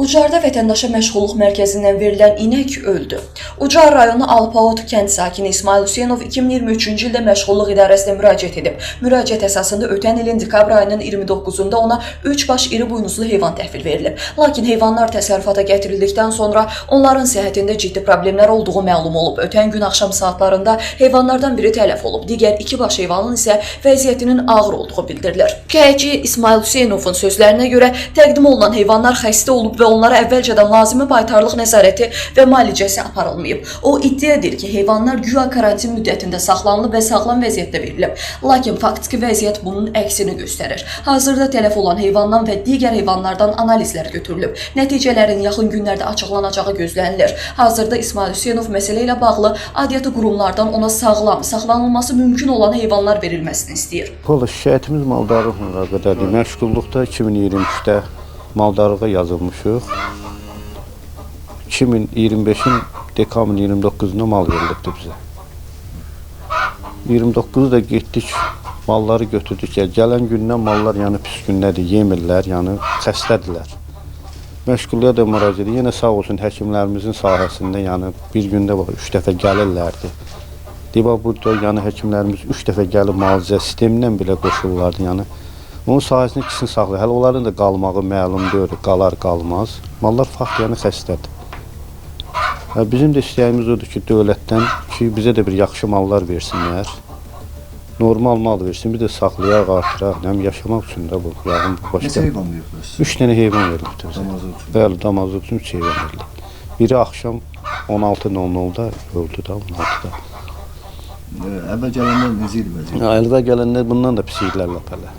Ucarda vətəndaşa məşğulluq mərkəzindən verilən inək öldü. Ucar rayonu Alpaot kənd sakini İsmail Hüseynov 2023-cü ildə məşğulluq idarəsinə müraciət edib. Müraciət əsasında ötən ilin dekabr ayının 29-da ona 3 baş iri buynuzlu heyvan təhvil verilib. Lakin heyvanlar təsərrüfata gətirildikdən sonra onların səhhətində ciddi problemlər olduğu məlum olub. Ötən gün axşam saatlarında heyvanlardan biri tələf olub. Digər 2 baş heyvanın isə vəziyyətinin ağır olduğu bildirilir. Şikayətçi İsmail Hüseynovun sözlərinə görə təqdim olunan heyvanlar xəstə olub və onlara əvvəlcədən lazımi baytarlıq nəzarəti və müalicəsi aparılmayıb. O iddia edir ki, heyvanlar güya karantin müddətində saxlanılıb və sağlam vəziyyətdə verilib. Lakin faktiki vəziyyət bunun əksini göstərir. Hazırda tələf olan heyvandan və digər heyvanlardan analizlər götürülüb. Nəticələrin yaxın günlərdə açıqlanacağı gözlənilir. Hazırda İsmail Hüseynov məsələ ilə bağlı aidiyyatı qurumlardan ona sağlam, saxlanılması mümkün olan heyvanlar verilməsini istəyir. Valla şikayətimiz maldarlıqla əlaqədardır. Məşğulluqda 2023-də maldarlığa yazılmışıq. 2025-in dekabrın 29-da mal verilibdi bizə. 29-da da getdik, malları götürdük. Ya, gələn gündən mallar yəni pis gündədir, yemirlər, yəni xəstədirlər. Məşğulluğa da müraciət edik. Yenə sağ olsun həkimlərimizin sahəsində yəni bir gündə bax 3 dəfə gəlirlərdi. Deyir, bax burada yəni həkimlərimiz 3 dəfə gəlib müalicə sistemindən belə qoşurlardı yəni. Onun sahəsində ikisini saxlayır. Hələ onların da qalmağı məlum deyil, qalar qalmaz. Mallar fakt yəni xəstədir. Hə, bizim də istəyimiz odur ki, dövlətdən ki, bizə də bir yaxşı mallar versinlər. Normal mal versin, bir də saxlayaq, artıraq, nə bilim, yaşamaq üçün də bu, yağın bu Neçə başqa. heyvan veriblər sizə? 3 dənə heyvan verilibdir bizə. Damazlıq üçün. Bəli, damazlıq üçün 3 heyvan verilib. Biri axşam 16:00-da öldü də 16-da. Əvvəl gələndə necə idi vəziyyət? Ya, Əlvə gələndə bundan da pis idilər lap hələ.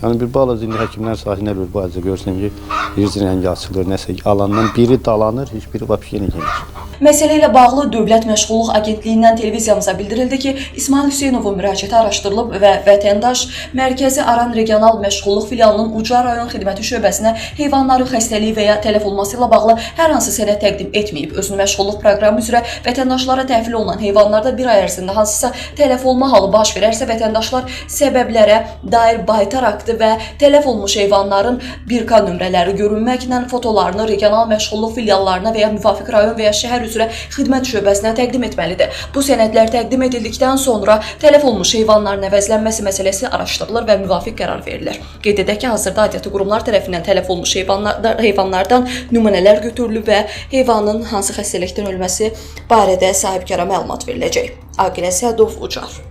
Yəni bir balaca indi həkimlər sahəsində bir balaca görsən ki, yüz rəngi açılır, nəsə alandan biri dalanır, heç biri vəbşi yenə yemir. Məsələ ilə bağlı Dövlət Məşğulluq Agentliyindən televiziyamıza bildirildi ki, İsmail Hüseynovun müraciəti araşdırılıb və vətəndaş Mərkəzi Aran Regional Məşğulluq Filialının Ucar rayon xidməti şöbəsinə heyvanların xəstəliyi və ya tələf olması ilə bağlı hər hansı sənəd təqdim etməyib. Özünü məşğulluq proqramı üzrə vətəndaşlara təhvil olunan heyvanlarda bir ay ərzində hansısa tələf olma halı baş verərsə, vətəndaşlar səbəblərə dair baytar aktı və tələf olmuş heyvanların birka nömrələri görünməklə fotolarını regional məşğulluq filiallarına və ya müvafiq rayon və ya şəhər üzrə xidmət şöbəsinə təqdim etməlidir. Bu sənədlər təqdim edildikdən sonra tələf olmuş heyvanların əvəzlənməsi məsələsi araşdırılır və müvafiq qərar verilir. Qeyd edək ki, hazırda aidiyyatı qurumlar tərəfindən tələf olmuş heyvanlardan nümunələr götürülüb və heyvanın hansı xəstəlikdən ölməsi barədə sahibkara məlumat veriləcək. Aqil Əsədov, Ucar.